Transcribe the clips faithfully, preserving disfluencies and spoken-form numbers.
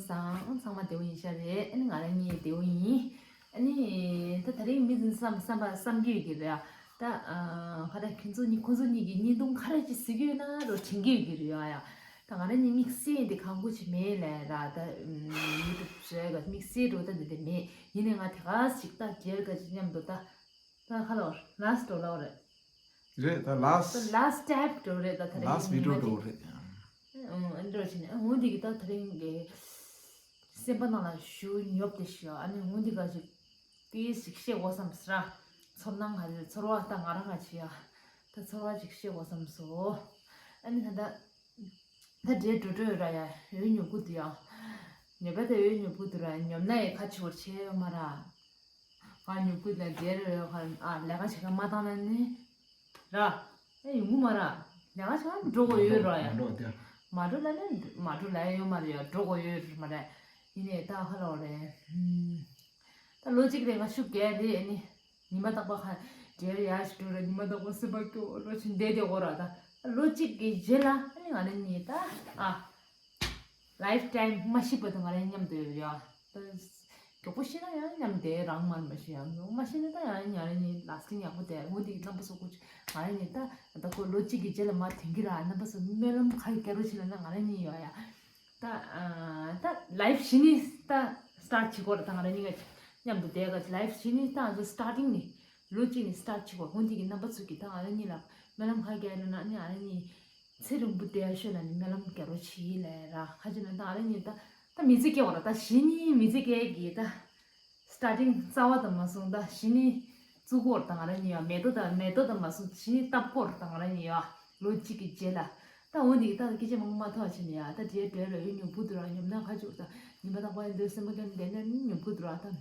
བཟང་། ཚང་མ་བདེ་པོ་ཡིན་ཤག་རེད། ཨ་ནི་ང་རང་གཉིས་བདེ་པོ་ཡིན། ཨ་ནི་ད་དེ་རིང་མི་འདི་བསམ་བསམ་པ་བསམ་གྱི་ཡོད་ཀྱི་རེད་ཨ། ད་ཨ་ཁ་ད་ཁྱོད་ཚོ་གཉིས་ཁོང་ཚོ་གཉིས་ཀྱི་བརྙན་ཐུང་ཁ་རེ་ཅིག་གཟིགས་ཡོད་ན་རོ་དྲན་གྱི་ཡོད་ཀྱི་རེད་ཨ་ཡ། ད་ང་རང་གཉིས་དམིགས་བསལ་འདི་གང་གོ་ཅིག་མེད་ལས་ར། ད་ཡུ་ཊུབ་བཟོས་ག་དམིགས་བསལ་འགྲོ་ད་འདི་འདི་མེད། ཡིན་ནའི་ང་དེ་ག་ཅིག་ད་རྒྱལ་ག་ཅིག་མཉམ་དུ་ད། ད་ཁ་ལོ་ལཱ་སི་ཊི་འགྲོ་ལ་རེད། རེད། ད་ལཱ་སི་ཊི། ད་ལཱ་སི་ཊི་སི་ཊེབ་འགྲོ་རེད། ད་ད་ལཱ་སི་ཊི་བི་ཌི་ཡོ་འགྲོ་རེད། ཨང་། ཨ་འགྲོ་ཕྱིན་ནས་ཨ་འོ་འདི་གི་ད་ད་རིང་གི་སེམས་པ་ནང་ལ་ཞུ་ཉོབ་དེ་ཞུ། ཨ་ནི་འོ་འདི་ག་ཅིག་དེ་ཞིག་བཤད་དགོས་བསམ་སྲ། ཚོར་སྣང་ག་ཚོར་བ་ད་ང་རང་ག་ཅི་ཡ། ད་ཚོར་བ་ཅིག་བཤད་དགོས་བསམ་སོ། ཨ་ནི་ད་ད་ད་འདྲེ་འགྲོ་འགྲོ་ཡོད་ར་ཡ། འོ་ཉོབ་གུ་དུ་ཡ། ཉོབ་པ་དེ་འོ་ཉོབ་གུ་དུ་ར། ཉོབ་ན་ཡི་ཁ་ཆེ་བོར་ཆེ་ཡོད་མ་ར། ང་ཉོབ་གུ་ལ་འདྲེ་རེ་ཡོད་ཁ། ཨ་ལས་ཀ་བྱེད་ཀ་མ་བཏང་ན་ནི་ར། ཨེ་ཡོང་གི་མ་ར། ལས་ཀ་བྱེད་ཀ་འགྲོ་དགོས་ཡོད་ར་ཡ། མ་འགྲོ་ལ་ནི་མ་འགྲོ་ལ་ཡ་ཡོད་མ་རེད་ཡ། འགྲོ་དགོས་ཡོད་ར་མ་རེད། ཡིན་ནའི་ད་ཧ་ལོ་རེད། ད་ལོ་གཅིག་རེད། ང་ཤུགས་རྒྱག་རེད། ཨ་ནི་ཉི་མ་རྟག་པར་ཁ་འདྲེ་རེ་ཡ་ཞིག་འགྲོ་ར། ཉི་མ་རྟག་པར་སེམས་པ་སྐྱོ་རོ་ཆེན་བསྡད་བསྡད་དགོས་ར། ད་ལོ་གཅིག་གི་རྗེས་ལ་ཨ་ནི་ང་རང་གཉིས་ད་ཨ། ལའིཕ་ཊའིམ་མ་ཤི་བར་དུ་ང་རང་མཉམ་དུ་ཡོད་ཡ། ད་མགྱོགས་པོ་ཤི་ན་ཡང་མཉམ་དེ་རང་མར་མ་ཤི་ཡ། མ་ཤི་ན་ད་ཡང་ང་རང་གཉིས་ལ་སི་ཊིང་ཡག་པོ་དེ་འོ་དེ་གི་རྣམ་པ་སོ་ཀུ་ང་རང་གཉིས་ད་ད་ཁོ་ལོ་གཅིག་གི་རྗེས་ལ་མར་ཐོན་གི་ར། རྣམ་པ་སོ་སྨོན་ལམ་ག་རེ་སྐྱེ་རོ་ཆེ་ལ་ན་ང་རང་གཉིས་ཡོད་ཡ། ད་ད་ལའིཕ་གཞི་ནས་ད་སི་ཊར་ཊི་བྱེད་དགོས་ར། ད་ང་རང་གཉིས་ཀ་མཉམ་དུ་བསྡད་ག་ལའིཕ་གཞི་ནས་ད་ང་ཚོ་སི་ཊར་ཊིང་ནས་ལོ་གཅིག་ནས་སི་ཊར་ཊི་བྱེད་དགོས། འོ་དེ་གི་རྣམ་པ་ཚོ་གི་ད་ང་རང་གཉིས་ལ་སྨོན་ལམ་ག་རེ་སྐྱེ་ཡ་ན་ཨ་ནི་ང་རང་གཉིས། ཚེ་རིང་པོ་བསྡད་ཤོད་ལ་ནི་སྨོན་ལམ་རྒྱག་རོགས་བྱེད་ལས་ར། ཁ་ཅིག་ན་ད་ཨ་ར་ནི་ད་ད་མི་ཚེ་སྐྱེལ་བ་ར། ད་གཞི་ནི་མི་ཚེ་སྐྱེལ་གི་ད་སི་ཊར་ཊིང་རྩ་བ་དང་མ་སོང་། ད་གཞི་ནི་བཙུགས་གོ་ར། ད་ང་ར་ནི་ཡ་མེ་ཏོག་ད་མེ་ཏོག་དང་མ་སོང་། གཞི་ནི་བཏབ་གོ་ར། ད་ང་ར་ནི་ཡ་ལོ་གཅིག་གི་རྗེས་ལ་ད་འོ་འདི་གི་ད་སྐད་ཆ་མང་པོ་མ་ཐོག་ཕྱིན་ནི་ཡ། ད་རྗེས་འབྲས་ལ་ཡོད་ཉོབ་པོ་འདུག་ར། ཉོབ་ན་ཁ་ཅིག་ད་ཉི་མ་དང་པ་ཡིན་འདོད་སེམས་པ་སྐྱོ་ནི་བསྡད་ན་ནི་ཉོབ་པོ་འདུག་ར། ད།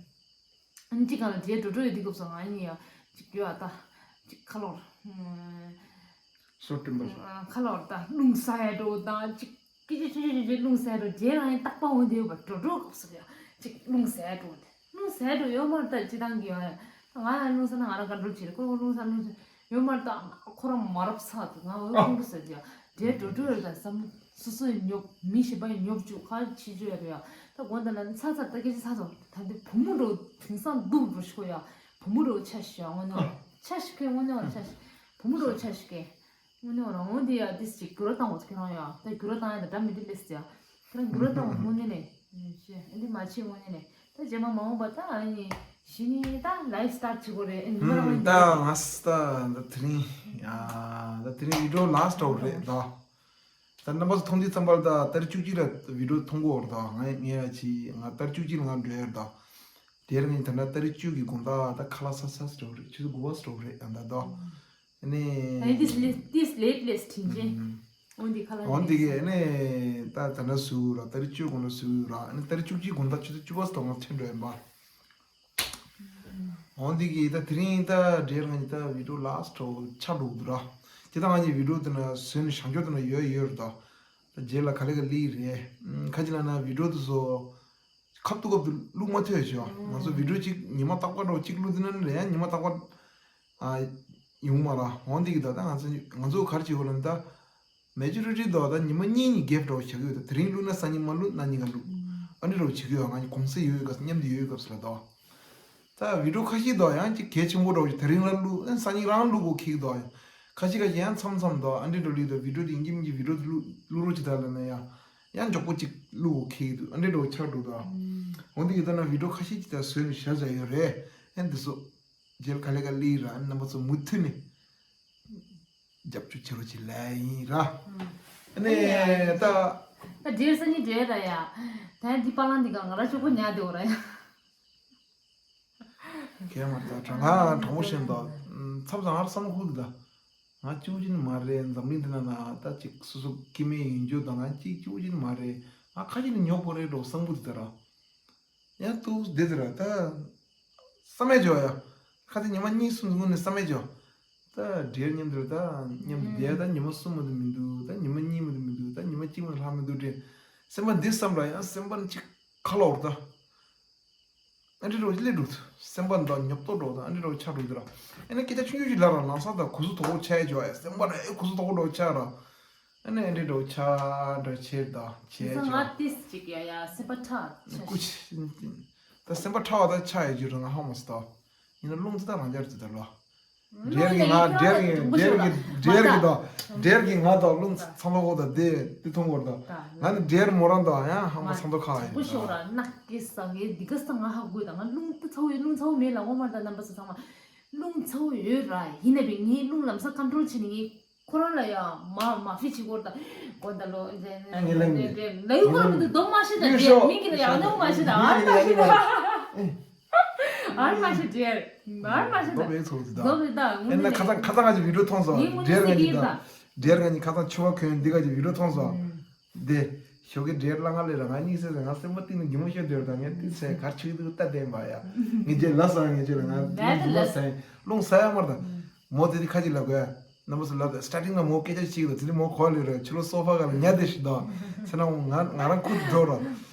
ཨ་ནི་གཅིག་གང་ལ་འདྲེ་འགྲོ་འགྲོ་ཡོད་དུས་སྐབས་སུ་ང་གཉིས་ཡང་གཅིག་ཡོད་ཨ། ད་གཅིག་ཁ་ལོར། སོ་སྐྲུན་པ། ཁ་ལོར་ད་རླུང་ཟ་ཡ་འགྲོ་དང་གཅིག་སྐད་ཆ་ཆུང་ཆུང་ཆུང་ཆུང་རླུང་ཟ་ཡ་འགྲོ། འདྲེ་རང་ཡང་རྟག་པར་འོང་དུས་ཡོད་པ་འགྲོ་འགྲོ་སྐབས་སུ་ཡང་གཅིག་རླུང་ཟ་ཡ་འགྲོ། རླུང་ཟ་ཡ་འགྲོ་ཡོད་མ་རེད། ད་སྤྱི་བཏང་གི་ཡོད་ཡ། ང་ཡང་རླུང་ཟ་ན་ང་རང་ག་འགྲོ་བྱེད་ཁོ་རླུང་ཟ་རླུང་ཟ་ཡོད་མ་རེད། ད་ཁོ་རང་མ་རབས་ཚ་འདུག་ང་འོས་ཁོང་ཁྲོ་ཟ་དུས་ཡ་འདྲེ་འགྲོ་འགྲོ་ཡོད་ད་བསམ། སོ་སོའི་ཉོབ་མི་གཞན་པ་ཡི་ཉོབ་བཅུག་ག་ཕྱི་བཅུག་ཡ་རེད་ཡ། ད་དགོངས་དག་ལ་ནི་ཚ་ཚ་ད་སྐད་ཆ་ཚ་ཚ། ད་འདི་བུ་མོ་འགྲོ་དེང་སང་སྡུག་འགྲོ་ཤི་གོ་ཡ། བུ་མོ་འགྲོ་ཆ་ཤི་ཡ་དངོས་གནས་ཆ་ཤི་གེ་དངོས་གནས་བ་ཆ་ཤི། བུ་མོ་འགྲོ་ཆ་ཤི་གེ་དངོས་གནས་བ་རང་འོང་འདི་ཡ་འདི་ཅིག་འགྱུར་བ་བཏང་བ་ཁྱེད་རང་ཡ། ད་འགྱུར་བ་བཏང་ཡ་ད་འདྲ་མི་འདི་ལས་ཡ། ཁྱེད་རང་འགྱུར་བ་བཏང་བ་དངོས་གནས་ནས་ཤི་འདི་མ་ཆེ་དངོས་གནས་ནས། ད་རྗེས་མ་མ་འོངས་པ་ད་ཨ་ནི་གཞི་ནས་ད་ལའིཕ་སི་ཊར་ཊི་བྱེད་དགོས་རེད། ཨ་ནི་ཉི་མ་རང་ད་ང་ད་ད་དེ་རིང་ཡ་ད་དེ་རིང་བི་ཌི་ཡོ་ལཱ་སི་ཊི་འགྲོ་རེད་ད། ད་རྣམ་པ་ཚོ་མཐོང་དུས་ཙམ་པར་ད་ཏ་རིག་བཅུ་གཅིག་ལ་བི་ཌི་ཡོ་མཐོང་གི་ཡོད་རེད་ད། ང་ངས་ཅི་ང་ཏ་རིག་བཅུ་གཅིག་ལ་ང་འགྲོ་ཡོད་རེད་ད། དེ་རིང་ད་ལྟ་ཏ་རིག་བཅུ་གི་དགོང་དག་ད་ཁ་ལག་ཟ་ཟ་ཟེར་བ་རེད། ཆུ་ཚོད་དགུ་པ་ཟེར་བ་རེད་ད་ད། ཨ་ནི། ཨ་ནི་this late, this late list དྲིན་ཆེན། འོན་ཏེ་ཁ་ལག་འོན་ཏེ་གི་ཨ་ནི་ད་ད་ལྟ་ཟུག་ར་ཏ་རིག་བཅུ་དགོང་དག་ཟུག་ར། ཨ་ནི་ཏ་རིག་བཅུ་གཅིག་དགོང་དག་ཆུ་ཚོད་བཅུ་པ་ཟེར་ང་ཐོན་འགྲོ་ཡིན་པ། འོན་ཏེ་གི་ད་དེ་རིང་ད་འདྲེར་ང་གཉིས་ད་བི་ཌི་ཡོ་ལཱ་སི་ཊི་འགྲོ་ཆགས་འགྲོ་གི་འདུག་ར། དེ་ད་ང་གཉིས་བི་ཌི་ཡོ་དེ་ན་བཟོས་ནས་བཞག་རྒྱུ་དེ་ན་ཡོད་ཡོད་རེད་ད། ད་རྗེས་ལ་ག་ལེ་ག་ལེ་རེད། ཁ་ཅིག་ལ་ན་བི་ཌི་ཡོ་དེ་ཚོ་ཁབ་ཏུ་ཁབ་ཏུ་བླུག་མ་ཐུབ་ཡ་ཞོ། ང་ཚོ་བི་ཌི་ཡོ་གཅིག་ཉི་མ་རྟག་པར་འགྲོ་གཅིག་བླུག་དེ་ན་རེད་ཡ། ཉི་མ་རྟག་པར་ཨ་ཡོང་མ་ར། འོན་ཏེ་གི་ད་ད་ང་ཚོ་ང་ཚོ་ག་རེ་བྱེད་དགོས་ལ་ནི་ད། མེ་ཇོ་རི་ཊི་དོ་ད་ཉི་མ་གཉིས་གཉིས་གེབ་འགྲོ་བྱེད་ཀྱི་ཡོད། ད་དེ་རིང་བླུགས་ན་སང་ཉིན་མ་བླུགས། གནངས་ཉིན་ག་བླུགས། ཨ་ནི་འགྲོ་བྱེད་ཀྱི་ཡོད། ང་གཉིས་གུང་སེང་ཡོད་ཡོད་སྐབས་མཉམ་དུ་ཡོད་ཡོད་སྐབས་ལ་དོ། ད་བི་ཌི་ཡོ་ཁ་ཤས་དོ་ཡང་ཅིག་གལ་ཆེན་པོ་འགྲོ་བྱེད་དེ་རིང་ར་བླུགས། ཨ་སང་ཉིན་རང་བླུགས་དགོས་ཁེག་དོ། ཁ་ཤས་ཁ་ཤས་ཡང་མཚམས་མཚམས་དོ་ཨ་འདྲེ་འགྲོ་ལི་དོ་བི་ཌི་ཡོ་དེ་ཡིན་གྱི་མིན་གྱི་བི་ཌི་ཡོ་དེ་བླུགས་བླུགས་རོགས་བྱེད་ད་ལ་ན་ཡང་ཡང་མགྱོགས་པོ་ཅིག་བླུགས་དགོས་ཁེག་འདུག་ཨ་འདྲེ་འགྲོ་ཆགས་འགྲོ་དོ། འོན་ཏེ་ཡིན་ད་ན་བི་ཌི་ཡོ་ཁ་ཤས་ཅིག་ད་བཟོས་ནས་བཞག་བཞག་ཡོད་རེད། ཨ་འདི་ཚོ། རྗེས་ལ་ག་ལེ་ག་ལེ་ར་རྣམ་པ་ཚོ་མུ་མཐུད་ནས་རྒྱབ་སྐྱོར་བྱེད་རོགས་བྱེད་ལེ་ཡིན་ར། ཨ་ནི་ད། ད་འདྲེར་སང་ཉིན་འདྲེ་ར་ཡ། ད་འདི་པ་ལང་འདི་ག་ང་ར་ཅོག་པོ་ཉལ་བསྡད་འོ་ར་ཡ། གས་མ་ད་དྲང་ང་དྲང་པོ་བཤད་འདུག་མཚམས་མཚམས་ང་ར་བསམ་ཁུག་འདུག་ད། ང་གཅིག་པུ་ཅིག་ནི་མ་རེད། འཛམ་གླིང་འདི་ན་ན་ད་ཅིག་སོ་སོ་སྐྱེ་དམན་ཡིན་རྒྱུ་དང་ང་གཅིག་གཅིག་པུ་ཅིག་ནི་མ་རེད། ང་ཁ་ཅིག་ནི་ཉོབ་པོ་རེད་འགྲོ་བསམ་གི་འདུག་ད་ར། ཡང་ཏུ་བསྡད་དེ་ར་ད། བསམ་མེད་འཇོག་ཡ། ཁ་ཚ་ཉི་མ་གཉིས་གསུམ་གྱི་སྔོན་ནས་བསམ་མེད་འཇོག་ད་འདྲེར་མཉམ་དུ་ར་ད་མཉམ་དུ་བསྡད་ད་ཉི་མ་གསུམ་མ་གཏོགས་མི་འདུག་ད་ཉི་མ་གཉིས་མ་གཏོགས་མི་འདུག་ད་ཉི་མ་གཅིག་མ་ལྷག་མི་འདུག་དྲན། སེམས་པ་འདི་བསམ་ར་ཡང་སེམས་པ་ནི་གཅིག་ཁ་ལོག་ར་ད། ཨ་འདྲེ་རོ་ཅི་ལས་འགྲོ་ཐུ་སེམས་པ་འདི་ཉོབ་ཏོ་འགྲོ་ད་ཨ་འདྲེ་རོ་ཆགས་འགྲོ་དེ་ར། ཨ་ནི་སྐད་ཆ་ཆུང་ཆུང་ཞིག་ལ་ར་ལང་ས་ད་གུ་སུ་དོག་པོ་ཆགས་ཡ་འཇོག་ཡ་སེམས་པ་ར་ཨེ་གུ་སུ་དོག་པོ་འགྲོ་ཆགས་ར། ཨ་ནི་ཨེ་འདྲེ་འགྲོ་ཆ་འགྲོ་ཆེར་དང་བྱས་ཆོག་ང་ཏིས་ཅིག་ཡ་ཡ་སེམས་པ་ཁྲག་ཆ་སྐུ་ཆེ། ད་སེམས་པ་ཁྲག་བ་ད་ཆ་ཡོད་རྒྱུ་རུ་ང་ཧ་མ་སི་ད། ཡིན་ན་རླུང་ཙི་ད་རང་རྒྱར་ཙི་ད་ལོ། འབྲེལ་གི་ང་འབྲེལ་གི་འབྲེལ་གི་འབྲེལ་གི་དང་འབྲེལ་གི་ང་དང་རླུང་ཚང་ལོ་གོ་དང་དེ་དེ་མཐོང་གོ་དང་ང་ནི་འབྲེལ་མོ་རང་དང་ཡང་ཧ་མ་སང་དོ་ཁ་ཡིན་དང་པོ་ཤོག་ར་ནག་གི་ས་ངའི་འདི་ག་ས་ང་ཧ་གོ་དང་ང་རླུང་དེ་ཚ་བོ་ཡོད་རླུང་ཚ་བོ་མེད་ལ་འོ་མར་དང་རྣམ་པ་ཚོ་ཚང་མ་རླུང་ཚ་བོ་ཡོད་ར་ཡིན་ན་བས་ངའི་རླུང་ལམ་སང་ཀམ་ཀྲོལ་བྱེད་ནི་ངའི་ཁོ་རང་ལ་ཡང་མ་མ་ཕི་བྱེད་གོ་དང་གོ་དང་ལོ་འདྲེ་ངའི་ལམ་ལ་ཡོད་ཁོ་རང་མི་འདུག་དོ་མ་ཤེས་དང་འདྲེ་མིང་གི་ལ་ཡང་ནོ་མ་ཤེས་དང་ཨ་མ་ཤེས་དང་། ཨར་མ་ཤེས་འདྲེར། ཨར་མ་ཤེས་ད། མདོ་བའི་ཚོགས་ཀྱི་ད། མདོ་བའི་ད་ངུ་ཨེ་ན་ནི་ཁ་ཚང་ཁ་ཚང་ང་ཅིག་བི་ཌིའོ་མཐོང་སོང་ངའི་ངུ་ནི་འདྲེར་ང་སྲིད་ཀྱི་ཉིད་ད། ད། འདྲེར་ང་ཉིད་ཁ་ཚང་ཆུ་བ་གོན་འདི་ག་ཅིག་བི་ཌིའོ་མཐོང་སོང་། ཨུམ། དེ། ཞོགས་ཀའི་འདྲེར་ལ་ང་ལས་ར་ང་གཉིད་སད་ང་སེམས་པ་གཏིང་ནས་གི་མོ་ཤོར་འདྲེར་ད་ངས་ཏི་སེ་གར་ཆུ་གི་འདུག་ལྟ་བསྟན་པ་ཡ། ངས་རྗེས་ལ་སང་ངས་ཆུ་ལ་ང་ད་ད་ལ་ལ་སང་རླུང་ས་ཡ་མར་ད། ཨུམ། མོ་དེ་དེ་ཁ་ཅིག་ལབ་དགོས་ཡ། རྣམ་པ་ཚོ་ལབ་དང་སི་ཊར་ཊིང་ལ་མོ་སྐད་ཆ་ཞིག་དང་དེ་ནི་མོ་གོ་ལེ་རེད་ཕྱི་ལོ་སོ་ཕ་ག་ལ་ཉལ་བསྡད་ཤི་དང་ཚེ་ན་ང་ང་རང་ཁུར་འགྲོ་ར།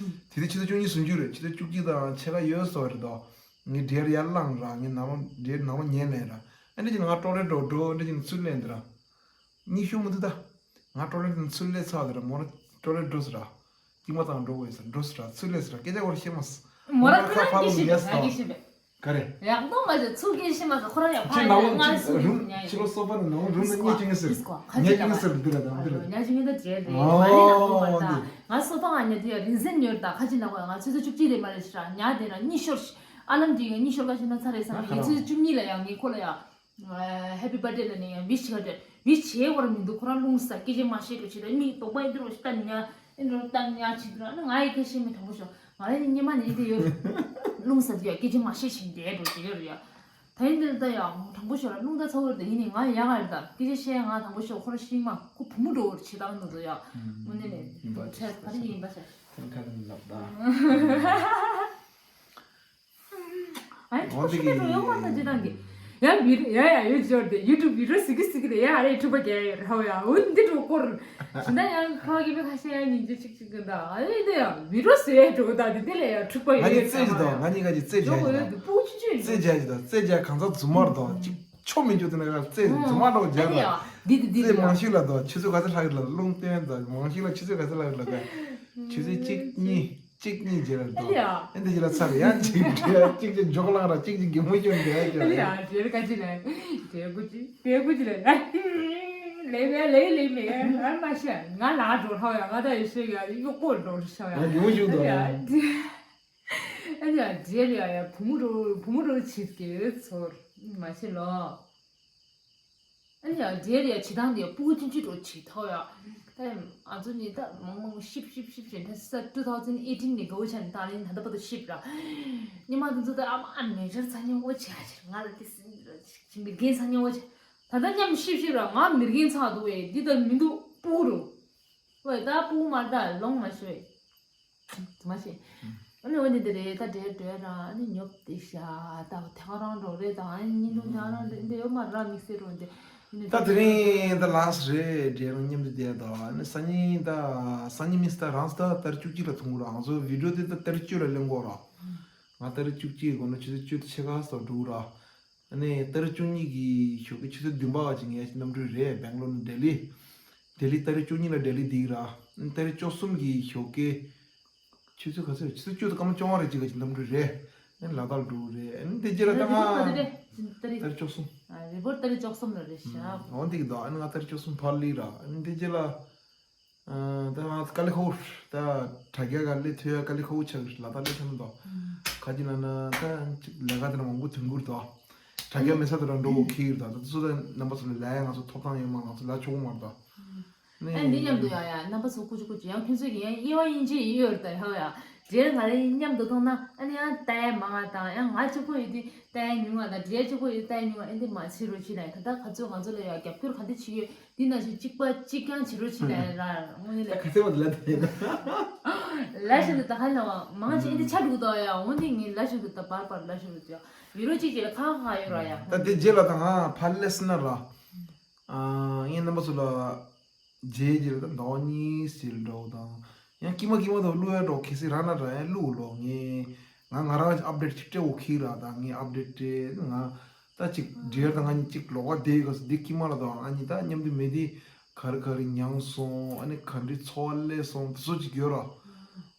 དེ་དུས་ཆུ་ཚོད་བཅུ་གཉིས་སུམ་ཅུ་རེད་ཆུ་ཚོད་བཅུ་གཅིག་དང་ཕྱེད་ཀ་ཡོད་སོ་རེད་དོ། ངས་འདྲེར་ཡར་བླངས་ར་ངས་ནང་ལོགས་འདྲེར་ནང་ལོགས་ཉལ་ལེན་ར། ཨ་འདྲ་ཅིག་ང་ཊོ་ལེཊ་འགྲོ་འགྲོ་ཨ་འདྲ་ཅིག་ཚུར་ལེན་དེ་ར། གཉིད་ཤོར་མི་འདུག་ད། ང་ཊོ་ལེཊ་ཚུར་ལེན་ཚར་དེ་ར་མོ་ར་ཊོ་ལེཊ་འགྲོ་ཟེར་ར། གཅིག་མ་ཚང་འགྲོ་དགོས་ཟེར་འགྲོ་ཟེར་ར་ཚུར་ལེན་ཟེར་ར་སྐད་ཆ་བོར་ཤེས་མ་སོང་། མོ་ར་ཁོ་རང་ཁ་ཕར་ལ་ཉལ་སོང་། ག་རེ། ཡག་མདོག་མ་བྱས་ཚུར་སྐད་ཤེས་མ་སོང་ཁོ་རང་ཡང་ཕར་ཉལ་ང་ལ་ཤུགས་རུམ་ཉལ་ཕྱི་ལོགས་སོ་ཕ་ནས་ནང་རུམ་ནས་ཉལ་གྱིན་ཟེར། ཉལ་གྱིན་ཟེར་འདི་ལ་དང་འདི་ལ། ཉལ་གྱིན་ད་བྱས་རེད་ང་ལས་ཡག་མདོག་མ་རེད་ད། ང་སོ་ཕ་ང་ཉལ་དུས་ཡང་རིང་བསྲེལ་ཉོས་ད་ཁ་ཅིག་ན་གོ་ང་ཆུ་ཚོད་བཅུ་གཅིག་དེ་མ་རེད་ཤི་ར་ཉལ་དེ་ན་གཉིད་ཤོར་ཤི། ཨ་ལམ་དེ་ཡང་གཉིད་ཤོར་ག་ཤི་ན་ཚ་རེད་བསམ་ངས་ཆུ་ཚོད་བཅུ་གཉིས་ལ་ཡང་ངས་ཁོ་ལ་ཡང་། ཧེ་པི་བྷར་ཐི་ཌེ་ལ་ནི་ཡང་ཝིཤ་བྱེད་ག་འདྲ་ཝིཤ་བྱེད་བར་མི་འདུག་ཁོ་རང་རླུང་ས་སྐད་ཆ་མ་བཤད་རོགས་བྱེད་དང་མིག་དོག་པ་ཡིན་དུ་རོགས་ཤི་ལྟ་ཉ་ཨེ་འགྲོ་ལྟ་ཉ་བྱེད་དུ་ར་ནི་ང་ཡི་སྐད་བཤད་མི་དྲང་པོ་ཤོག་ང་རེ་ནི་སྙེ་མ་ནི་འདི་ཡོད། རླུང་ས་འདི་ཡ་སྐད་ཆ་མ་བཤད་ཤིང་བསྡད་འགྲོ་བྱེད་ཡོད་རེད་ཡ། ད་ཡིན་འདི་ལ་ད་ཡ་དྲང་པོ་ཤོག་ར་རླུང་ད་ཚ་བོར་ད་ཡིན་ནི་ང་ཡ་ཡག་རེད་ད་སྐད་ཆ་བཤད་ང་དྲང་པོ་ཤོག་ཁོ་ར་ཤིང་མ་ཁོ་བུ་མོ་འགྲོ་བོར་བྱེད་སྟངས་འདི་ཚོ་ཡ། དངོས་གནས་ནས་ཁྲལ་ག་རེ་ཡིན་པ་ཤ། ཐེམ་ཁ་ལབ་ད། ཨ་ནི་འོན་ཏེ་ཐུགས་ཤེས་གི་ཡོད་མ་ཐག་ཅི་དང་གི། ཡང་མི་རེ་ཡ་ཡ་ཡོད་འབྱོར་ཏེ་ཡུ་ཊུབ་བི་ཌིའོ་གཟིགས་གི་གཟིགས་གི་རེད་ཡ་ཨ་རེ་ཐུག་པ་རྒྱལ་ཡོད་རེད་ཧོ་ཡ་འོ་འདི་འགྲོ་སྐོར། ཞིང་ད་ཡང་ཁ་གི་མི་ཁ་ཤས་ཡང་ཉིན་རྒྱུ་གཅིག་གཅིག་གི་འདའ་ཨ་ནི་འདི་ཡང་བི་ཌིའོ་བཟོས་ཡ་འགྲོ་ད་འདི་འདི་ལ་ཡང་ཐུག་པ་ང་ཡོད་ཡོད་གཅིག་རྩེད་ཀྱི་དང་ང་གཉིས་ཀ་གཅིག་རྩེད་བྱ་ཡོད་ཡོད་ཡོད་དུ་སྤུ་གུ་ཆུང་ཆུང་ཡོད་རྩེད་བྱ་ཡོད་དང་རྩེད་བྱ་གང་ཚ་རྫུན་མར་དང་གཅིག་ཆོ་མི་འཇོག་དེ་ན་རྩེད་རྫུན་མར་འགྲོ་བྱ་ཨ་ནི་ཡ་འདི་འདི་འདི་རྩེད་མང་ཤོས་ལ་དང་ཆུ་ཚོད་ག་ཚོད་ལྷག་གི་ལ་རླུང་བསྟན་དང་མང་ཤོས་ལ་ཆུ་ཚོད་ག་ཚོད་ལྷག་གི་ལ་དང་ཆུ་ཚོད་གཅིག་གཉིས། གཅིག་གཉིས་རྗེས་ལ་ཨ་ལི་འགྲོ། ཡ། ཨེ་འདི་རྗེས་ལ་ཚར་ཡང་གཅིག་འདྲེ་གཅིག་གཅིག་འཇོག་ལངས་ར་གཅིག་གཅིག་གི་མུ་ཤོར་འདྲེ་ཨ་ལི་ཡ་ཅོ་འདྲེ་ག་ཅི་ལ་འདྲེ་གུ་ཅི་འདྲེ་གུ་ཅི་ལ་ལེ་མེ་ལེ་ལེ་མེ་ཨ་མ་ཤ་ང་ལ་འགྲོ་ཧ་ཡ་ང་ད་ཡོད་ཤེས་ཡ་ཡོ་ཀོ་འགྲོ་ཤ་ཡ་ང་གི་མུ་ཤོར་འདུག་ཨ་ལི་ཡ། ཨ་ལི་ཡ་འདྲེ་ལི་ཡ་ཡ་བུ་མོ་འགྲོ་བུ་མོ་འགྲོ་བྱེད་ཀྱི་ཚོར་མ་ཤེས་ལོ། ཨ་ནི་ཡང་རྗེས་ལ་ཡང་བྱེད་སྟངས་དེ་ཡང་སྤུ་གུ་ཆུང་ཆུང་འདྲ་བོ་བྱེད་ཐོག་ཡང་། ད་ང་ཚོ་ནི་ད་མང་མང་ཤིབ་ཤིབ་ཤིབ་བྱས་ད་ས་two thousand eighteen ནས་དགའ་བོ་ཆགས་ནས་ད་ནི་ད་ལྟ་བར་དུ་ཤིབ་ར། ཉི་མ་དེ་ཚོ་ད་ཨ་མ་ཨ་མེ་ཇར་ཚ་ཉེ་བོ་བྱས་ཕྱིར་ང་ལ་དེ་སྲིད་མི་རྒན་ཚ་ཉེ་བོ་བྱས། ད་ལྟ་མཉམ་ཤིབ་ཤིབ་ར་ང་མི་རྒན་ཚ་འདུག་བས་འདི་ད་མི་འདུག་སྤུ་གུ་རུ། ཝེ་ད་སྤུ་གུ་མ་ད་ལོང་མ་ཤོད། མ་ཤེས། ཨ་ནི་འོ་འདི་འདི་རེད་ད་འདྲེ་འདྲེ་རང་ཨ་ནི་ཉོབ་དེ་ཤ་ད་ཐེ་ཁ་རང་འགྲོ་རེད་ད་ཨ་ནི་ཉིན་དུ་ཉག་རང་འདྲེ་འདི་ཡོད་མ་ར་དམིགས་བསལ་རོ་འདི། ད་དེ་རིང་ད་ལགས་རེད་འདྲེ་རང་མཉམ་དུ་བསྡད་ད་ཨ་ནི་སང་ཉིན་ད་སང་ཉིན་མིན་ད་རང་ད་ཏ་རིག་བཅུ་གཅིག་ལ་ཐུང་གུ་ར་ང་ཚོ་བི་ཌིའོ་དེ་ད་ཏ་རིག་བཅུ་ལ་ལེན་དགོས་ར། ང་ཏ་རིག་བཅུ་གཅིག་དགོས་ན་ཆུ་ཚོད་བཅུ་དང་ཕྱེད་ཀ་སོགས་འགྲོ་གི་ར། ཨ་ནི་ཏ་རིག་བཅུ་གཉིས་ཀྱི་ཞོགས་ཀའི་ཆུ་ཚོད་བདུན་པ་བ་ཅིག་ངའི་གནམ་གྲུ་རེད་སྦེང་ལོར་ནས་ལྡི་ལི། ལྡི་ལི་ཏ་རིག་བཅུ་གཉིས་ལ་ལྡི་ལི་འདིག་ར། ཨ་ནི་ཏ་རིག་བཅུ་གསུམ་གྱི་ཞོགས་ཀའི་ཆུ་ཚོད་ག་ཚོད་ཆུ་ཚོད་བཅུ་དང་སྐར་མ་བཅོ་ལྔ་རེ་ཅིག་ག་ཅིག་གནམ་གྲུ་རེད། ཨ་ནི་ལ་དྭགས་འགྲོ་རེད་ཨ་ནི་འདི་རྗེས་ལ་ད་རེ་ང་རེ་རེ་ཏ་རིག་ཏ་རིག་བཅུ་གསུམ། རེ་བོར་ཏ་རིག་བཅུ་གསུམ་ལ་རེད་ཤག་འོ་འདི་གི་ད་ཨ་ནི་ང་ཏ་རིག་བཅུ་གསུམ་ཕར་ལི་ར་ཨ་ནི་འདི་རྗེས་ལ། ད་ང་ཀ་ལི་ཁོ་ད་དྲ་རྒྱ་ག་ལེ་ཐོས་ཡ་ཀ་ལི་ཁོ་ཆག་གི་ལ་དྭགས་ལེ་ཆ་ན་དོ། ག་ཅི་ན་ན་ད་ཅིག་ལས་ཀ་དེ་ན་མང་པོ་དུས་འགོར་དོ། དྲ་རྒྱ་མེད་ས་དེ་ར་འགྲོ་གོ་ཁི་ཡོད་ད་ད་སུ་ད་རྣམ་པ་ཚོ་ལ་ལས་ཡ་ང་ཚོ་ཐོབ་ཐང་ཡོད་མ་ང་ཚོ་ལ་ཆོག་གོ་མ་རེད་དོ། ཨ་འདི་མཉམ་དུ་ཡ་ཡ་རྣམ་པ་ཚོ་ཀུ་ཅི་ཀུ་ཅི་ཡང་ཁྱོད་ཚོ་གི་ཡང་དབྱེ་བ་དབྱེ་འབྱེད་ཡིན་ཡོད་རེད་ད་ཡ་ཡ། རྗེས་ང་རེ་མཉམ་དུ་མཐོང་ན་ཨ་ནི་ཡང་ལྟ་ཡ་མང་ང་དང་ཡང་ང་གཅིག་པོ་ཡོད་དུས་ལྟ་ཡ་ཉུང་ང་དང་འདྲེ་གཅིག་པོ་ཡོད་ལྟ་ཡ་ཉུང་ང་ཨ་འདི་མ་བྱེད་རོགས་བྱེད་ལ་ཡ་ད་ལྟ་ག་ཚོད་ང་ཚོ་ལ་ཡ་རྒྱབ་སྐྱོར་ག་འདི་བྱེད་ཡོད། འདི་ན་ཞིག་གཅིག་པ་གཅིག་རྐྱང་བྱེད་རོགས་བྱེད་ལ་ར་དངོས་གནས་ད་ལ་ག་ཚད་བ་ལ་ད་ཡིན་ན། ལ་ཞིག་ཏུ་ད་ཧ་ལ་བ་མང་ཆེ་འདི་ཆ་འགྲུག་ཏོ་ཡ་འོ་འདི་ངས་ལ་ཞིག་ཏུ་ད་བར་བར་ལ་ཞིག་ཏུ་ཡ་ཡུ་རོ་གཅིག་གཅིག་ལ་ཁ་ཁ་ཡོད་ར་ཡ། ད་དེ་རྗེས་ལ་ད་ང་ཕར་ལས་སི་ན་ར། ངའི་རྣམ་པ་ཚོ་ལ། རྗེས་རྗེས་ལ་ད་ཟླ་བ་གཉིས་ཟིན་འགྲོ་དང་། ཡང་དཀྱིལ་མ་དཀྱིལ་མ་དང་བླུག་ཡ་འགྲོ་གལ་སྲིད་རང་ན་ར་ཡང་བླུག་ལོ་ངས། ང་ང་རང་ཨབ་ཌེཊ་ཅིག་སྤྲད་འོ་ཁི་ར་ད་ངས་ཨབ་ཌེཊ་སྤྲད་ང་། ད་ཅིག་འབྲེལ་དང་ང་གཉིས་ཅིག་ལོག་པ་བསྡད་ཡོད་ག་སོ་འདི་དཀྱིལ་མ་ལ་དང་ང་གཉིས་ད་མཉམ་དུ་མེད་དེ། ག་རེ་ག་རེ་མྱངས་སོང་། ཨ་ནི་ག་འདྲའི་འཚོ་བ་སླེབས་སོང་། དེ་ཚོ་ཅིག་ཡོད་ར།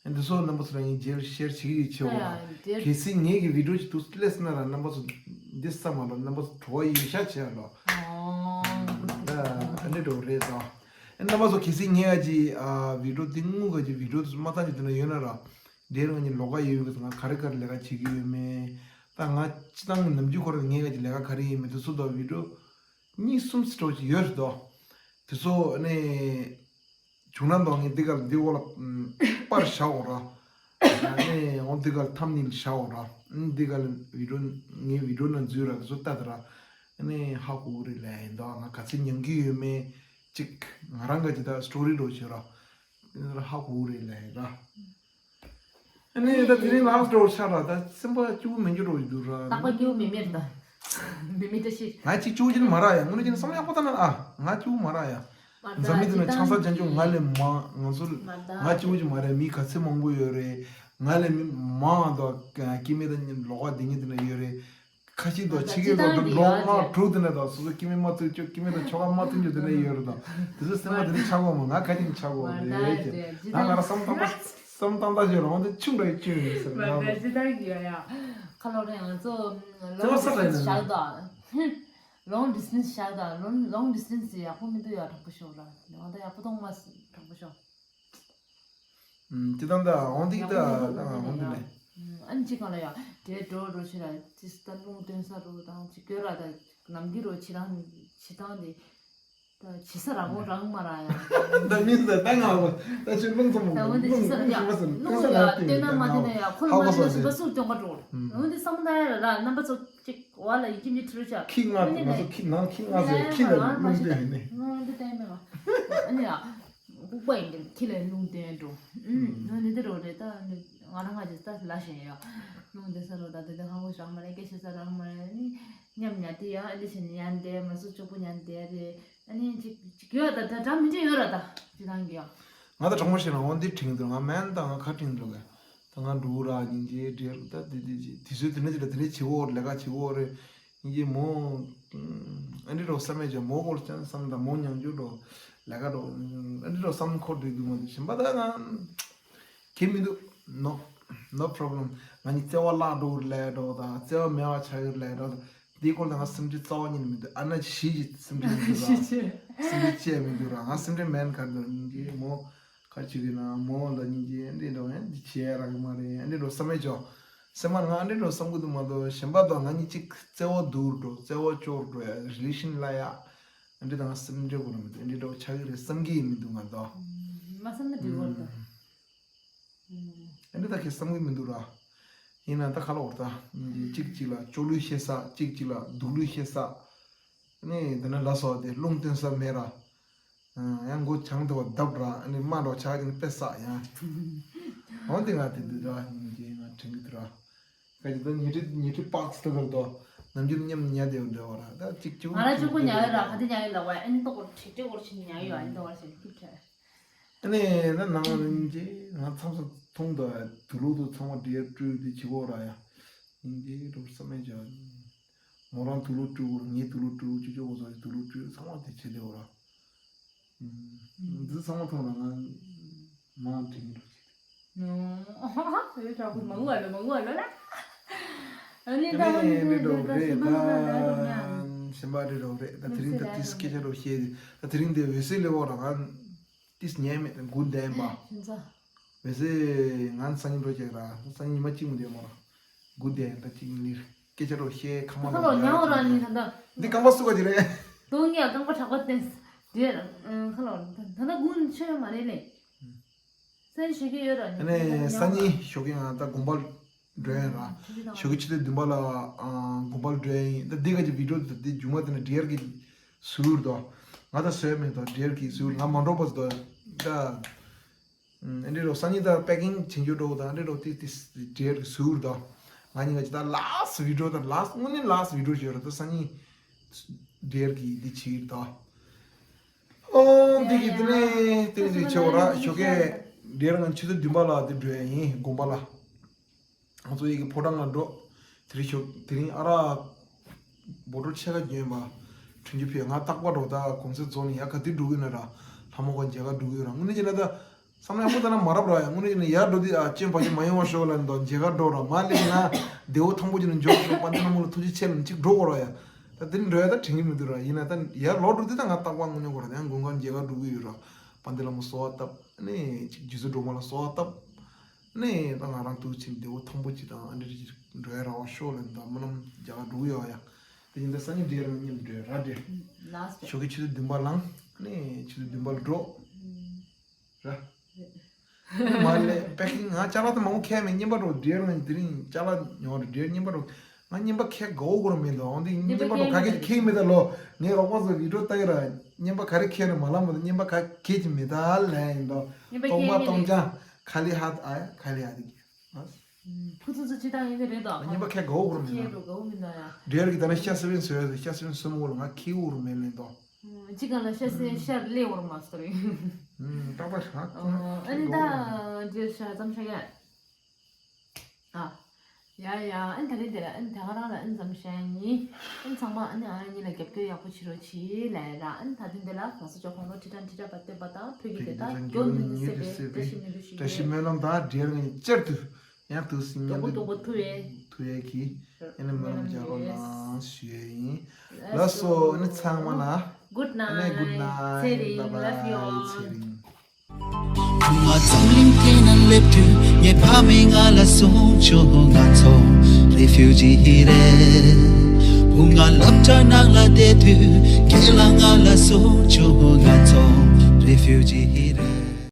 ཨ་འདི་ཚོ་རྣམ་པ་ཚོ་ལ་ངས་རྗེས་ལ་ཤེར་བྱེད་ཀྱི་ཡོད་ཆེ་བོ་ར། ཨ་ཡ། གལ་སྲིད་ངེད་ཀྱི་བི་ཌིའོ་ཅིག་ཏུ་སླེབས་སོང་ན་ར་རྣམ་པ་ཚོ་འདི་བསམ་མ་ལོ། རྣམ་པ་ཚོ་བྲོ་བ་ཡོད་ཤག་བྱས་ལོ། ཨོ། ཨ་འདི་འདྲ་བོ་རེད་ད། ཨ་རྣམ་པ་ཚོ་གལ་སྲིད་ངེད་ཀྱི་ཨ་བི་ཌིའོ་འདི་དངུལ་ག་གི་བི་ཌིའོ་དེ་ཚོ་མ་བཏང་གི་དེ་ན་ཡོད་ན་ར། འདིར་ང་གཉིས་ལོགས་ཀ་ཡོད་གི། ང་ག་རེ་ག་རེ་ལས་ཀ་བྱེད་ཀྱི་ཡོད་མེད། ད་ང་སྤྱི་བཏང་གི་ནམ་རྒྱུན་ཁོ་ར་ངེད་ཀྱི་ལས་ཀ་ག་རེ་ཡིན་མེད་དེ་ཚོ་དང་བི་ཌིའོ་གཉིས་གསུམ་ཙམ་ཅིག་ཡོད་རེད་དོ། དེ་ཚོ་ནི་བྱུང་ན་འདོག་ངས་འདི་ག་ལ་འདི་འོག་ལ་ཨམ་པར་བཞག་འོ་ར། ནི་འོ་འདི་ག་ལ་ཐམ་ནེལ་བཞག་འོ་ར། ཨམ་འདི་ག་ལ་བི་ཌིའོ་ངའི་བི་ཌིའོ་ནང་འཛུལ་ར། དེ་ཚོ་ལྟ་དེ་ར། ནི་ཧ་གོ་གི་རེད་ལབ་ཡིན་དོ། ང་ག་ཚོད་མྱང་གི་ཡོད་མེད་ཅིག་ང་རང་ག་ཅིག་ད་སི་ཊོ་རི་འདྲ་བོ་བྱོས་ར། ནི་ཧ་གོ་གི་རེད་ལབ་ཡིན་ར། ཨ་ནི་ད་དེ་རིང་ལགས་འགྲོ་ཆགས་ར། ད་སེམས་པ་སྐྱིད་པོ་མི་འགྱུར་རོ་འགྱུར་ར། རྟག་པར་སྐྱིད་པོ་མི་མེད་ད། མི་མེད་ད་ཤི། ང་གཅིག་སྐྱིད་པོ་ཅིག་མ་རག་ཡ། དངོས་གནས་བྱས་ན་བསམ་ཡག་པོ་ད་ན་ཨ། ང་སྐྱིད་པོ་མ་རག་ཡ། མ་འཛམ་གླིང་འདི་ན་ཆང་ས་ཅན་ཅུང་ང་ལས་མང་། ང་ཚོ་མ་ད་ང་སྐྱིད་པོ་ཅིག་མ་རེད། མི་ག་ཚོད་མང་པོ་ཡོད་རེད། ང་ལས་མི་མང་དང་སྐྱེ་དམན་དང་ལོགས་ཀ་འདི་ཉིད་འདི་ན་ཡོད་རེད། ཁ་ཤས་དང་ཕྱི་རྒྱལ་དང་ལོ་ལྔ་དྲུག་དེ་ནས་དང་སོ་སོ་སྐྱེ་དམན་མ་ཐུག་ཅོ། སྐྱེ་དམན་དང་ཁྱོ་ག་མ་ཐུག་ཅོ་དེ་ནས་ཡོད་རེད་དང་། དེ་ཚོ་སེམས་པ་དེ་ནས་ཆགས་གོ་མ། ང་ཁ་ཅིག་ཆགས་གོ་རེད་ཅེ། ད་ང་རང་བསམ་བཏང་ད་བསམ་བཏང་ད་ཞོར་འོང་དེ་ཆུང་རེ་ཆུང་རེ་ཟེར་ང་ཅི་ད་གི་ཡ་ཡ། ཁ་ལོ་རེ་ང་ཚོ་ལོང་ཌི་སི་ཊན་སི་བཞག་དང་། ལོང་ཌི་སི་ཊན་སི་བཞག་དང་། ལོང་ལོང་ཌི་སི་ཊན་སི་ཡག་པོ་མི་འདུག་ཡ། དྲག་པོ་ཤོག་ར། ང་ད་ཡག་པོ་གཏོང་མ་དྲག་པོ་ཤོག་ཨུམ། ཅི་ལྟར་འདྲ་འོང་འདི་ཡག་པོ་ལྟ་མི་འདུག་ཨ་འོང་འདི་ལས། ཨུམ། ཨ་ནི་ཅི་གང་ལ་ཡ། དེ་འགྲོ་འགྲོ་ཕྱིར་ར་ཅི་སྟ་རླུང་སྟོན་ས་རུ་དང་ཅི་དགོས་ར། ད་ནམ་རྒྱུན་རོ་ཕྱི་རང་ཕྱི་ཐང་དེ་ད་ཕྱི་ས་རང་མོ་རང་མ་ར་ཡ། ད་མིན་ད་ད་ང་བ་ད་ཅི་རླུང་ཙམ་ད་འོན་ཏེ་ཕྱི་ས་ར་ཡ། རླུང་ཕྱི་ས་ར་རླུང་ཡ་ཡ་སྟོན་ན་མ་སྟོན་ན་ཡ། ཁོ་ལ་མ་སྟོན་ན་སུ་སྟོན་ག་འགྲོ། འོན་ཏེ་བསམ་ད་ཡ་ར་རྣམ་པ་ཚོ་ཅིག་བ་ལ་ཡིན་གྱི་མི་ཁྲི་རུ་ཆ། ཁྱི་ང་ང་ཚོ་ཁྱི་ནང་ཁྱི་ང་ཚོ་ཁྱི་ལ་རླུང་སྟོན་ཡིན་ནི། འོན་ཏེ་ད་ཡ་མེད་བ། ཨ་ནི་ཡ། ལྐུགས་པ་ཡིན་ཏེ་ཁྱི་ལ་རླུང་སྟོན་འགྲོ། ཨུམ། ཨུམ། ནི་འདི་རོ་རེད་ད། ང་རང་ང་ཅི་ད་ལ་ཞེན་ཡོད། རླུང་སྟོན་ས་རོ་ད་དེ་དེ་ཧང་གོ་ཞང་མ་རེད། སྐད་ཆ་ས་རང་མ་རེད། ཨ་ནི་མཉམ་ཉལ་དེ་ཡ། ཨ་ནི་ཞེན་ཉལ་དེ་མ་སུ་ཅོག་པོ་ཉལ་དེ་རེད། ཨ་ནི་ཅིག་ཅིག་ཡོད་ད། ད་འདྲ་མི་འདྲ་ཡོད་ར་ད། ཅི་ཐང་གི་ཡ། ང་ད་གྲོགས་མོ་ཞིག་ལ་འོ་འདི་དྲིང་འདུག་ང་མན་ད་ང་ཁ་དྲིང་འདུག་ག་ད་ང་འགྲོ་ར་སྙིང་རྗེ་འདྲེ་རུ་ད་དེ་དེ་དེ་དུས་ཚོད་དེ་ནས་དེ་ལ་དེ་ནས་བྱེད་འོ་ལས་ཀ་བྱེད་འོ་རེད། ཡིན་གྱི་མོ། ཨ་འདྲི་རོ་བསམ་མེད་ཀྱང་མོ་སྐོར་ཅང་བསམ་དང་མོ་ཉང་རྒྱུ་རོ། ལས་ཀ་རོ། ཨ་འདྲི་རོ་བསམ་འཁོར་འདུག་འདུག་མ་འདུག་གཞན་པ་ད་ང་། གལ་མི་འདུག No, no problem. ང་གཉིས་བརྩེ་བ་བརླག་འགྲོ་གི་ལས་འགྲོ་དང་བརྩེ་བ་མེད་པ་ཆགས་ཡོད་ལས་འགྲོ་དང་། འདིའི་སྐོར་ལ་ང་སེམས་ཁྲལ་རྩ་བ་ཉིད་ནས་མི་འདུག་ཨ་ན་ཞི་ཞིག་སེམས་ཁྲལ་མི་འདུག་ར། སེམས་ཁྲལ་བཅས་མི་འདུག་ར། ང་སེམས་ཁྲལ་མེད་ན་ག་འདུག་སྙིང་རྗེ་མོ། ཁ་ཅིག་གིས་ན་མོ་ལ་སྙིང་རྗེ་འདི་འདྲ་བས་འདི་བྱས་རག་གི་མ་རེད། འདི་འདྲ་བསམ་མེད་ཅོ། སེམས་མ་ང་འདི་འདྲ་བསམ་གི་འདུག་མ་གཏོགས་གཞན་པ་དང་ང་གཉིས་གཅིག་བརྩེ་བ་སྡུག་འགྲོ་བརྩེ་བ་སྐྱོ་འགྲོ་ཡ་རི་ལེ་ཤན་ལ་ཡ། འདི་དང་སེམས་འདྲ་བོ་ར་མི་འདུག་འདི་འདྲ་བོ་ཆགས་ཀྱི་རེད་བསམ་གི་མི་འདུག་ང་ད། མ་བསམ་ན་འགྲིག་གོ་ད། ཨ་ནི་ད་ཁྱེད་བསམ་གྱི་མི་འདུག་ར། ཡིན་ན་ད་ཁ་ལོ་བར་ད། གཅིག་གཅིག་ལ་ཅོ་ལུས་ཤེས་ས་གཅིག་གཅིག་ལ་སྡུག་ལུས་ཤེས་ས། ཨ་ནི་དེ་ན་ལ་སོགས་དེ་རླུང་སྟོན་ས་མེད་ར། ཡང་མགོ་བྱང་དུ་བ་བརྡབ་ར། ཨ་ནི་དམའ་འགྲོ་ཆག་ཅིག་ནི་དཔེ་བསགས་ཡང་། འོན་ཏེ་ང་དེ་འདུག་ར་ཡིན་གྱི་ང་དྲན་གྱི་འདུག་ར། ཁ་ཅིག་ད་ཉི་ཁྲི་ཉི་ཁྲི་པགས་ཏུ་བརྡབ་དོ། ནམ་རྒྱུན་མཉམ་ཉལ་དེ་འདྲ་བ་ར་ད་གཅིག་གཅིག་ང་ར་གཅིག་པོ་ཉལ་ཡོད་ར། ག་དེ་ཉལ་ཡོད་ལ་བ་ཨ་ནི་ཏོག་གོར་ཁྲིག་ཁྲིག་གོར་ཕྱིན་ཉལ་ཡོད་ཨ་ནི་ཏོག་གོར་ཕྱིན་སྐྱིད་ཁྲ། ཨ་ནི་ན་ནང་ལ་སྙིང་རྗེ་ང་མཚམས་སུ་མཐོང་དང་དུག་ལོག་དུ་ཚང་མ་འདྲེ་སྤྲུལ་དེ་བྱེད་གོ་ར་ཡ། སྙིང་རྗེ་འགྲོ་བསམ་མེད་ཅག་མོ་རང་དུག་ལོག་སྤྲུལ་གོ་ར་ངས་དུག་ལོག་སྤྲུལ་ཅི་ཅོ་གོ་ཚོ་དུག་ལོག་སྤྲུལ་ཚང་མ་དེ་བྱེད་དེ་གོ་ར། འདི་ཚང་མ་མཐོང་ལ་ང་མང་དྲན་གྱི་འགྲོ་བྱེད། ཨེ་དྲག་པོ་མང་བ་ལ་མང་བ་ལ་ལ། ཨ་ནི་ད་ཨ་ནི་འདྲ་འགྲོ་རེད་ད། གཞན་པ་འདྲ་རོ་ང་། གཞན་པ་འདྲ་འགྲོ་རེད་ད། དེ་རིང་ད་ཏིས་སྐད་ཆ་རོ་བཤད་དེ་ད་དེ་རིང་དེ་འོད་ཟེར་ལེ་བོ་ར་ང་ཏིས་ཉལ་མེད་དགུ་ལྡན་པ། ཨེ་ཤིན་ཙང་། འོད་ཟེར་ང་སང་ཉིན་འགྲོ་ཅེག་ར་སང་ཉིན་མ་གཅིག་མི་འདས་མོ་ར། དགུ་ལྡན་ད་གཅིག་ལིར་སྐད་ཆ་རོ་བཤད་ཁ་མ་ཁ་ལོ་ཉའོ་ར་ནི་ད་ད། འདི་རྐང་པ་སུ་ག་ཅི་རེད། དོ་ངས་རྐང་པ་གྲགས་པ་བསྟན། དེར་ཁ་ལོ་ད་ད་དགུ་ཆོས་མ་རེད་ལེ། སང་ཞོགས་ཀས་ཡོད་ར་ནི། ཨ་ནི་སང་ཉིན་ཞོགས་ཀས་ང་ད་དགོན་པར་འགྲོ་ཡིན་ར། ཆུ་ཚོད་དང་ཞོགས་ཀས་ཆུ་ཚོད་བདུན་པ་ལ་ཨ་དགོན་པར་འགྲོ་ཡིན། ད་འདི་ག་ཅིག་བི་ཌིའོ་དེ་འདི་མཇུག་མ་དེ་ནས་འདྲེར་གི་ཟུར་དོ། ང་ད་བཟོས་མེད་དོ་འདྲེར་གི་ཟུར་ང་མ་འགྲོ་བ་དོ། ད་ཨ་འདྲེ་རོ་སང་ཉིན་ད་པེ་ཀིང་བྱེད་རྒྱུ་འགྲོ་དང་འདྲེ་རོ་ཏི་ཏི་འདྲེར་གི་ཟུར་དོ། ང་གཉིས་ཀ་ཅིག་ད་ལཱ་སི་བི་ཌིའོ་དང་ལཱ་སི་དངོས་གནས་ལཱ་སི་བི་ཌིའོ་བྱོས་ར། ད་སང་ཉིན་འདྲེར་གི་འདི་བྱེད་དོ། ཨོ། འདི་གི་དེ་ནས་དེ་ནས་དེ་ཆེ་བ་ར་ཞོགས་ཀས་འདིར་ང་ཆུ་ཚོད་བདུན་པ་ལ་དེ་འགྲོ་ཡ་ཡིན་དགོན་པ་ལ། ང་ཚོ་ཡི་གི་ཕོ་བྲང་ལ་འགྲོ། དེ་རིང་ཞོགས་དེ་རིང་ཨ་རག་བོ་ཊོལ་ཕྱེད་ཀ་ཉོས་པ། ཁྲུན་གྱི་ཕི་ང་རྟག་པར་འགྲོ་ད་གོང་ཚད་རྫོགས་ནས་ཡར་ག་དུས་འགྲོ་གི་ན་ར། ལྷ་མོ་ག་མཇལ་ཁ་འགྲོ་གི་ཡོད་ར། དངོས་གནས་བྱས་ན་ད་བསམ་བློ་ཡག་པོ་བཏང་ན་མ་རབས་ར་ཡ། དངོས་གནས་བྱས་ན་ཡར་འགྲོ་དུས་ཨ་སྐྱོན་བ་ཅིག་མ་ཡོང་བ་ཤོག་ལ་ནི་ད་མཇལ་ཁ་འགྲོ་ར་མ་ལེགས་ན་བདེ་བོ་ཐང་པོ་ཅིག་ན་འཇོག་ཤོག་དཔལ་ལྡན་ལྷ་མོ་ལ་ཐུགས་རྗེ་ཆེ་ལ་ནི་གཅིག་འགྲོ་དགོས་ར་ཡ། ད་དེ་ནི་འགྲོ་ཡ་ད་དྲན་གི་མི་འདུག་ར། ཡིན་ན་ད་ཡར་ལོག་འགྲོ་དུས་ད་ང་རྟག་པར་དངོས་གནས་དགོས་ར། ད་ཡང་དགུན་ཁ་མཇལ་ཁ་འགྲོ་གི་ཡོད་ར། དཔལ་ལྡན་ལྷ་མོ་གསོལ་བ་བཏབ་ནི་ཅིག་རྗེ་བཙུན་སྒྲོལ་མ་ལ་གསོལ་བ་བཏབ། ནས་ད་ང་རང་ཐུགས་ཆེན་བདེ་བོ་ཐང་པོ་ཅིག་དང་ཨ་འདྲ་ཅིག་འགྲོ་ཡ་རག་པ་ཤོག་ལབ་ནས་ད་སྨོན་ལམ་རྒྱག་ག་འགྲོ་གི་ཡོད་ཡ། དེ་ཡིན་ད་སང་ཉིན་འབྲེལ་རང་ཉིན་འབྲེལ་ར་འབྲེལ། ལགས་སོ། ཞོགས་ཀའི་ཆུ་ཚོད་བདུན་པ་ལངས་ནས་ཆུ་ཚོད་བདུན་པ་ལ་འགྲོ། ར། མ་ལས་པེ་ཀིང་ང་ཅ་ལག་ད་མང་པོ་ཁྱེར་མེད། རྔན་པ་འགྲོ་འབྲེལ་རང་དེ་རིང་ཅ་ལག་ཉོ་ར་འབྲེལ་རྔན་པ་འགྲོ། ང་རྔན་པ་ཁྱེར་དགའ་བོ་གོ་ར་མེད་དོ། འོན་ཏེ་རྔན་པ་འགྲོ་ག་གེ་ཁྱེར་མེད་ད་ལོ། ངའི་རོགས་པ་ཚོ་བི་ཌིའོ་ལྟ་གི་ར། རྔན་པ་ག་རེ་ཁྱེར་ནས་མ་ལ་མ་ད་རྔན་པ་ག་ཁྱེར་གྱི་མེད་ད་ལན་ཡིན་དོ། རྔན་པ་སྟོང་པ་ཁྱེར་མེད་སྟོང་རེད། ཆ་ཁ་ལི་ཧ་ཨ་ཁ་ལི་ཧ་དི་གི། ཨ། ཕུ་ཚུ་ཚུ་ཅི་ཏང་ཡིན་གི་རེད་དོ། ངའི་ཉིན་པ་ཁ་དགའ་བོ་བོར་མི་ཁྱེད་འདུག་དགའ་བོ་མི་འདུག་ཡ། འབྲེལ་གྱི་ད་ནི་ཤ་སི་པན་བཟོས་ཤ་སི་པན་བཟོས་མོ་ལ་ང་ཁྱི་བོར་མེད་ལེན་དོ། ཅི་ག་ལ་ཤ་སི་ཤ་ལེ་བོར་མ་སོ་རེད། ཨུམ་ཏག་ཏག་ཤ། ཨ་ནི་ད་འབྲེལ་ཤ་ཙམ་ཤ་ཡ། ཨ། ཡ་ཡ་ཨ་ནི་ད་རེས་འདི་ལ་ཨ་ནི་ད་ག་རང་ལ་ཨ་ནི་ཙམ་ཤ་ཡ་ཡིན། ཨ་ནི་ཚང་མ་ཨ་ནི་ཨ་ནི་ལ་རྒྱབ་སྐྱོར་ཡག་པོ་བྱེད་རོགས་བྱེད་ལ་ཡ་ར། ཨ་ནི་ད་དུང་འདི་ལ་གོང་ས་མཆོག་ཁོང་ལོ་ཁྲི་ཕྲག་ཁྲི་ཕྲག་པ་བསྟན་པ་དང་བོད་ཀྱི་བདེ་ཐང་མགྱོགས་མྱུར་ཡོང་བའི་སྲིད་པའི་བཀྲ་ཤིས་སྨོན་འདུན་ཞུ་ཡ། བཀྲ་ཤིས་སྨོན་ལམ་དང་འབྲེལ་ངེས་བསྐྱར་དུ། ཡང་དུ་སིང་ཉམས་དུ་ཐུ་བའི་ཐུ་ཡས་ཀྱི་ཨེ་ནི་སྨོན་ལམ་རྒྱག་རོགས་གནང་ཞུ་ཡས་ཡིན། ལགས་སོ། ཨེ་ནི་ཚང་མ་ལ་Good night. ཨེ་ནི་Good night. ཚེ་རིང་Bye bye. Love you all. ཚེ་རིང་། བུ་ང་འཛམ་གླིང་སྟེང་ན་སླེབས་དུས་ངའི་ཕ་མས་ང་ལ་གསུངས་བྱུང་ང་ཚོ་རི་ཕིའུ་ཇི་རེད། བུ་ང་སློབ་གྲྭ་ནང་ལ་བསྡད་དུས་ཁྱེད་ལ་ང་ལ་གསུངས་བྱུང་ང་ཚོ་རི་ཕིའུ་ཇི།